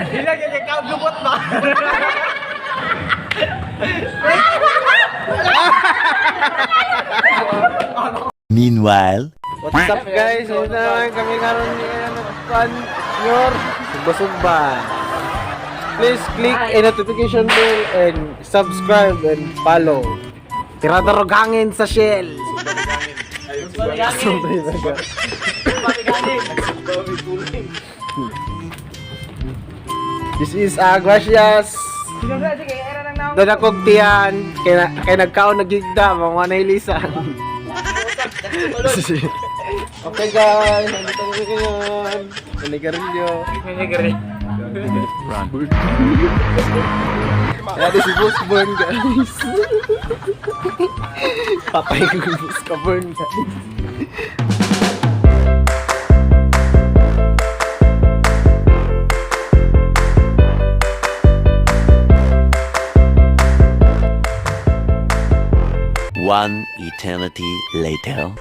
Ilang yung ikaw lubot ba? Meanwhile, What's up, guys? Ito naman kami karon ni ano kan your sugba-sugba. Please click a notification bell and subscribe and follow. Tirador hangin sa Shell. This is Aguasias. Doon ako tiyan. Kay nagkaon nagigda, mga nailisan. Okay guys, nandito kami ngayon. Nanigarilyo. Nanigarilyo. Kaya si Boss Burn, guys. Patay ko Boss ka Burn, guys. One eternity later.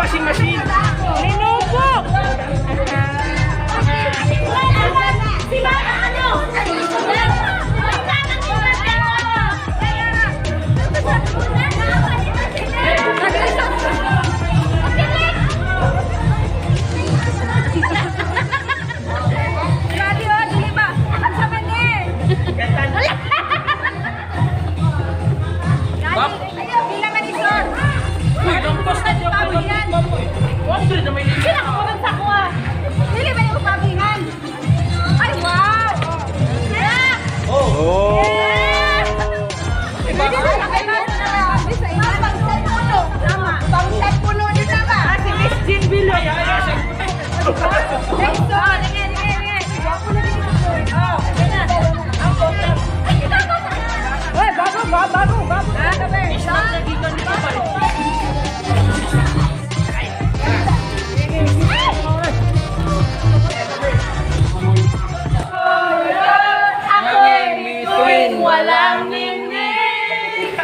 Washing machine. Ninubok! Si Mama ano? Grabe oh, dili ba? Ang sama ni. Ayaw, bilang man ni sir. Uy, dongkos na siya. Pabihan. Sila ka punod sa kuha. Dili ba yung pabihan? Ay, wow! Yeah! Oh! Si Miss Jean Bilo. Next oh, lingi, lingi, lingi. Uy, bago, bago, bago, bago. Ako'y bituin, walang ningning.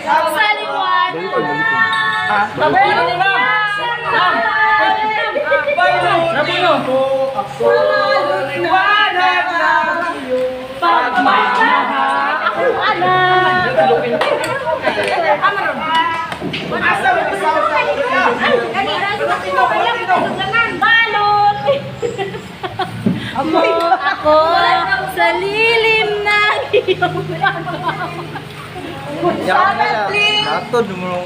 Sa liwanag. Sabuno ni ma'am. Ma'am. Sabuno. Liwanag ng iyong Pagmamahal. Ako anak. Balot. Mo ako sa lilim ng iyong Natod mo.